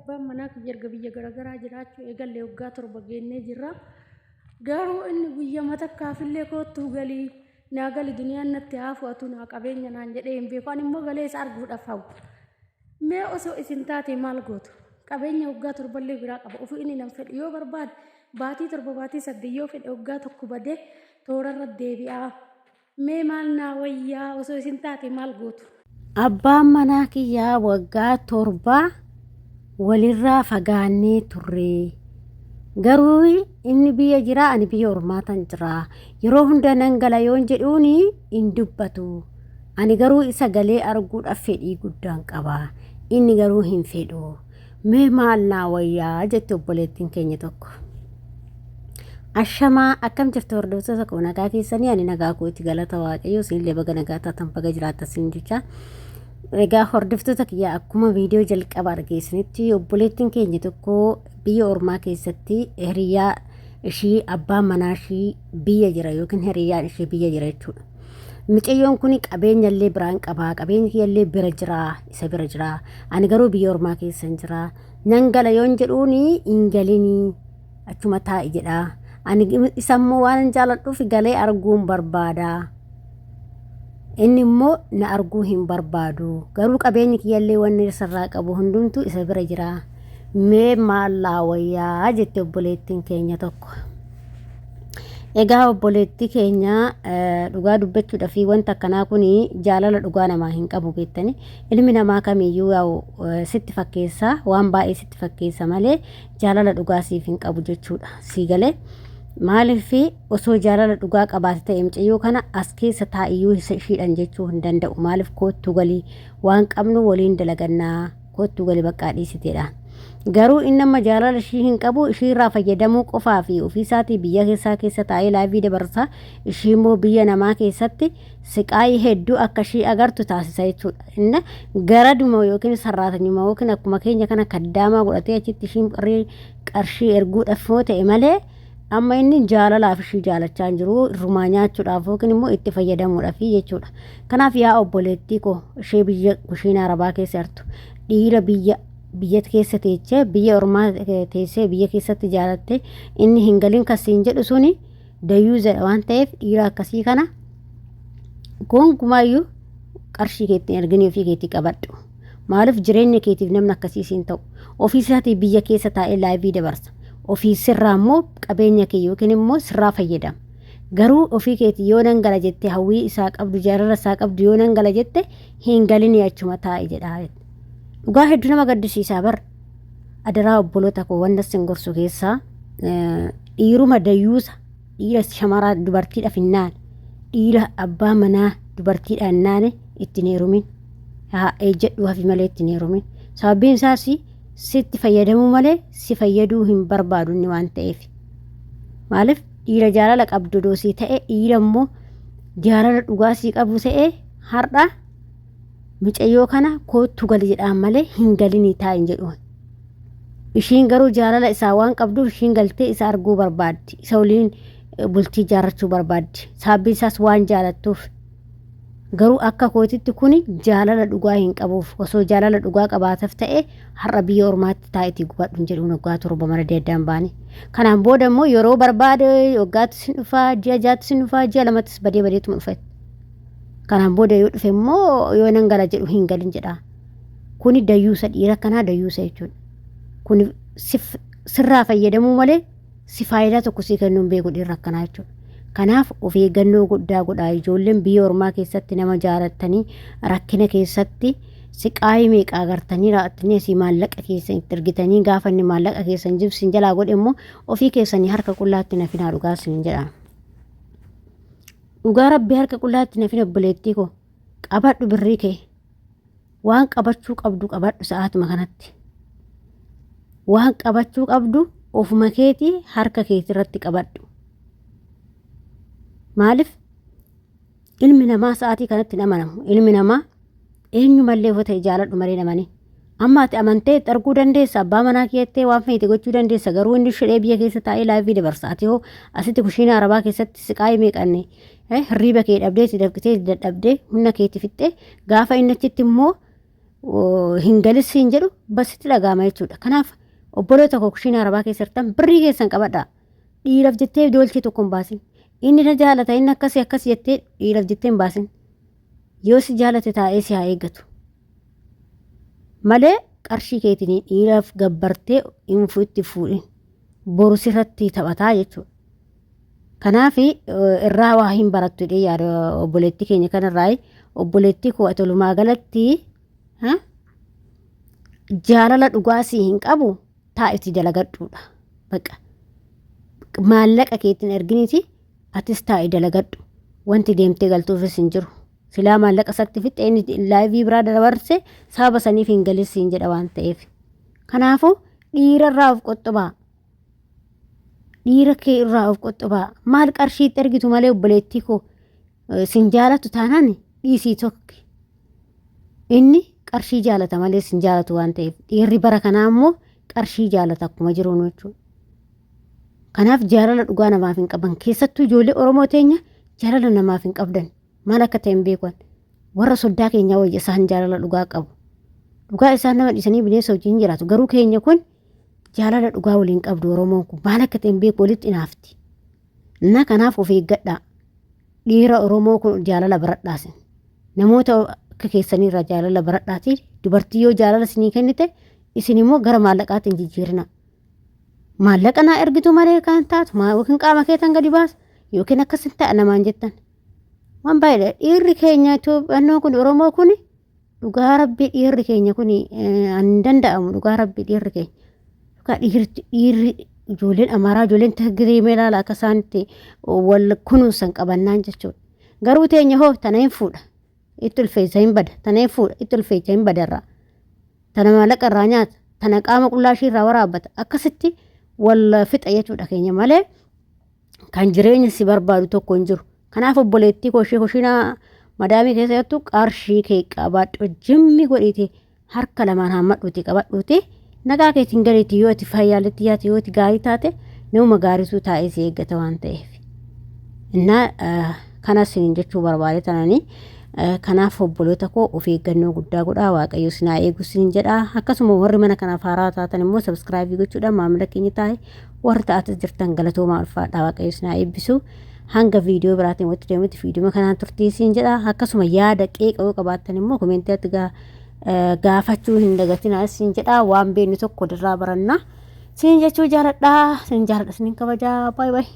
Abbaan manaa kiyya erga biyya garagaraa jiraachuu eegalle waggaa 7 geennee jirra. Garuu inni guyyama takkaafillee koottuu galii naa gali duniyaan natti haa fu'atu naa qabeenya naan jedhee hin beeku. Ani immoo galee isa arguudhaaf hawwa. Mee osoo isin taate maal gootu? Qabeenya waggaa torballee biraa qaba. Ofii inni nan fedhu yoo barbaade baatii 7 baatii 8 yoo fedhe waggaa tokko badee toorarra deebi'a. Mee maal naa wayyaa osoo isin taate maal gootu? Abbaan manaa kiyyaa waggaa 7 walirraa fagaannee turre. Garuu inni biyya jira ani biyya ormaatan jira. Yeroo hunda nan gala yoon jedhuun hin dubbatu. Ani garuu isa galee arguudhaaf fedhii guddaan qaba. Inni garuu hin fedhu. Mee maal naa wayyaa jette obboleettiin keenya tokko. Ashamaa akkam jirtu hordoftoota koo nagaa keessanii ani nagaa kooti galata waaqayyoo isinillee baga nagaa taatan baga jiraattan isin jecha. Egaa hordoftoota kiyya akkuma viidiyoo jalqaba argeessinitti obboleettiin keenya tokko biyya ormaa keessatti hiriyaa ishii abbaan manaa ishii biyya jira yookiin hiriyaan ishii biyya jira jechuudha. Micayyoon kun qabeenya illee biraan qabaa qabeenya kiyya illee bira jira isa bira jira ani garuu biyya ormaa keessa hin jira nan gala yoon jedhuuni hin galinii achuma taa'i jedha. Ani isa immoo waan jaaladhuuf galee arguun barbaada. Inni immoo na arguu hin barbaadu. Garuu qabeenyi kiyyallee wanni isarraa qabu hundumtuu isa bira jira. Mee maal laa wayyaa jette obboleettiin keenya tokko. Egaa obboleettii keenya dhugaa dubbachuudhaaf wanta akkanaa kun jaalala dhugaa namaa hin qabu beektani. Ilmi namaa kamiyyuu yaa'u sitti fakkeessa waan baay'ee sitti fakkeessa malee jaalala dhugaa siif hin qabu jechuudha. Sii galee maaliif osoo jaalala dhugaa qabaate ta'e mucayyoo kana as keessa taa'iyyuu isa ishiidhaan jechuu hin danda'u. Maaliif koottuu galii waan qabnu waliin dalagannaa koottuu gali baqqaa dhiisiteedha. Garuu inni amma jaalala ishii hin qabu ishii irraa fayyadamuu qofaa fi ofii isaatii biyya keessaa keessa taa'ee laayivii dabarsa ishii immoo biyya namaa keessatti siqaayii hedduu akka ishii agartu taasisa jechuudha. Inni garaduma yookiin sarraatanyuma yookiin akkuma keenya kana kaddaamaa godhatee achitti ishiin qarshii erguudhaaf yoo ta'e malee amma inni jaalalaaf ishii jaalachaa hin jiru irrumaa nyaachuudhaaf yookiin immoo itti fayyadamuudhaaf jechuudha. Kanaaf yaa obboleettii koo ishee biyya kushiina arabaa keessa jirtu dhiira biyya biyya keessa teechee biyya ormaa teessee biyya keessatti jaalatte inni hin galin kasiin jedhu suni dayyuuzadha waan ta'eef dhiira akkasii kana gonkumaayyuu qarshii keetti hin erginii ofii keetii qabadhu. Maaliif jireenya keetiif namni akkasii siin ta'u ofii isaatii biyya keessa taa'ee laayivii dabarsa. Ofii sirraa immoo qabeenya kee yookiin immoo sirraa fayyadama. Garuu ofii keetii yoo nan gala jette hawwii isaa qabdu jaalala isaa qabdu yoo nan gala jette hin galinii achuma taa'i jedha. Dhugaa hedduu nama gaddisiisaa bar. Adaraa obboloota koo wanta sin gorsu keessaa dhiiruma dayyuusa dhiira shamaraa dubartiidhaaf hin naane dhiira abbaa manaa dubartiidhaan hin naane itti hin heerumin haa ejjedhu hafi malee itti hin heerumin sababiin isaas sitti fayyadamuu malee si fayyaduu hin barbaadu inni waan ta'eef maaliif dhiira jaalala qabdu doosii ta'e dhiira immoo jaalala dhugaa sii qabu ta'e har'a Micayyoo kana koottu gali jedhaan malee hin galinii taa'in jedhuun. Ishiin garuu jaalala isaa waan qabduuf ishiin galtee isa arguu barbaaddi. Isa waliin bultii ijaarrachuu barbaaddi. Saabbiin isaas waan jaalattuuf. Garuu akka kootitti kuni jaalala dhugaa hin qabuuf. Osoo jaalala dhugaa qabaataf ta'e har'a biyya ormaatti taa'itii gubadhu hin jedhuun waggaa 7 mara addaan baane. Kanaan booda immoo yeroo barbaade waggaattis hin dhufaa, ji'a ja'attis hin dhufaa, ji'a lamattis badee badeetuma dhufa. Kanaan booda yoo dhufe immoo yoo nan gala jedhu hin galin jedha. Kuni dayyuusa dhiira kanaa dayyuusa jechuudha. Kuni sirraa fayyadamuu malee si faayidaa tokko sii kennuu hin beeku dhiirri akkanaa jechuudha. Kanaaf of eeggannoo guddaa godhaa ijoolleen biyya ormaa keessatti nama jaalattanii rakkina keessatti siqaayii meeqa agartanii raa'attanii asii maallaqa keessan itti ergitanii gaafa inni maallaqa keessan jibsin jalaa godhe immoo ofii keessanii harka qullaatti nafinaa dhugaa isin jedha. Dhugaa rabbii harka qullaatti nafin obboleettii koo qabadhu birrii kee waan qabachuu qabdu qabadhu sa'aatuma kanatti waan qabachuu qabdu ofuma keetii harka keetirratti qabadhu maaliif ilmi namaa sa'aatii kanatti hin amanamu ilmi namaa Eenyumallee yoo ta'e jaaladhu malee namani. Amma ati amantee itti arguu dandeessa abbaa manaa keettee waan feete gochuu dandeessa garuu inni shidhee biyya keessa taa'ee laayivii dabarsa ati hoo asitti kushiina arabaa keessatti siqaayii meeqanne hirriiba kee dhabdee itti dafqitee itti dadhabdee humna keetti fixxee gaafa inni achitti immoo Hin galis siin jedhu basitti dhaga'ama jechuudha. Kanaaf obboloota koo kushiina arabaa keessa jirtan birrii keessan qabadhaa. Dhiiraaf jettee doolchee tokko hin baasin. Inni na jaalata inni akkasii akkas jettee dhiiraaf jettee hin baasin. Yoo si jaalate taa'ee si haa eeggatu. Malee qarshii keetiin dhiiraaf gabbartee hin itti fuudhin. Boru sirratti taphataa jechuudha. Kanaaf irraa waa hin barattu jedhee yaada obboleettii keenya kanarraa obboleettii koo ati walumaa galatti jaalala dhugaa sii hin qabu taa'iti dalagadhuudha. Baqa maallaqa keetiin erginiiti atis taa'i dalagadhu. Wanti deemtee galtuufis hin jiru. Silaa maallaqa isatti fixxe inni live biraa dabarse sababa saniif hin galisiin jedha waan ta'eef. Kanaafuu dhiira irraa of qoxxobaa. Dhiira kee irraa of qoxxobaa. Maal qarshiitti ergitu malee obboleettii koo sin jaalatu taanaan dhiisii tokki. Inni qarshii jaalata malee sin jaalatu waan ta'eef dhiirri bara kanaa immoo qarshii jaalata akkuma jiruun jechuudha. Kanaaf jaalala dhugaa namaaf hin qaban keessattuu ijoollee Oromoo teenya jaalala namaaf hin qabdan maal akka ta'e hin beekan warra soddaa keenyaa wayya isaan jaalala dhugaa qabu. Dhugaa isaan nama dhiisanii bineensa wajjin jiraatu garuu keenya kun jaalala dhugaa waliin qabdu Oromoon kun maal akka ta'e hin beeku walitti hinaafti. Na kanaaf of eeggadhaa. Dhiira Oromoo kun jaalala baradhaasin. Namoota akka keessanii irraa jaalala baradhaati. Dubartii yoo jaalala isinii kennite isin immoo gara maallaqaatti hin jijjiirina. Maallaqa naa ergitu malee kan taatu yookiin qaama keetan gadi baasa yookiin akkas hin ta'a namaan jettan. Waan baay'eedha. Dhiirri keenya Itoophiyaan kun Oromoo kun dhugaa rabbii dhiirri keenya kun hin danda'amu dhugaa rabbii dhiirri keenya. Dhugaa dhiirri ijoolleen Amaaraa ijoolleen Tigree mee ilaala akka isaan itti wal kunuunsan qabannaan jechuudha. Garuu teenya hoo tana hin fuudha. Itti ulfeessa hin bada. Tana hin fuudha. Itti ulfeessa hin badarraa. Tana maallaqa irraa nyaata. Tana qaama qullaa ishii irraa waraabbata. Akkasitti wal fixa jechuudha keenya malee kan jireenya si barbaadu tokko hin jiru. Kanaaf obboleettii koo ishee kushiinaa madaamii keessa jirtu qarshii kee qabaadhu jimmi godhiiti harka lamaan haammadhuuti qabadhuuti nagaa keetiin galiiti yoo ati fayyaaletti yaate yoo ati gaarii taate nama gaariitu taa'ee si eeggata waan ta'eef. Innaa kanas isiniin jechuu barbaade tananii kanaaf obboloota koo of eeggannoo guddaa godhaa waaqayyo isin haa eegu isiniin jedha akkasuma warri mana kanaaf haaraa taatan immoo subscribe gochuudhaan maamila keenya taa'e warri ta'atis jirtan galatoomaa ulfaadhaa waaqayyo isin haa eebbisu hanga viidiyoo biraatiin walitti deemutti viidiyoo kanaan turtii isiin jedha akkasuma yaada qeeqa yoo qabaattan immoo komeentiatti gaafachuu hin dagatinaa isiin jedha waan beeknu tokko dirraa baranna siin jechuu jaaladha siin jaaladha isiniin kabajaa baay'ee baay'ee.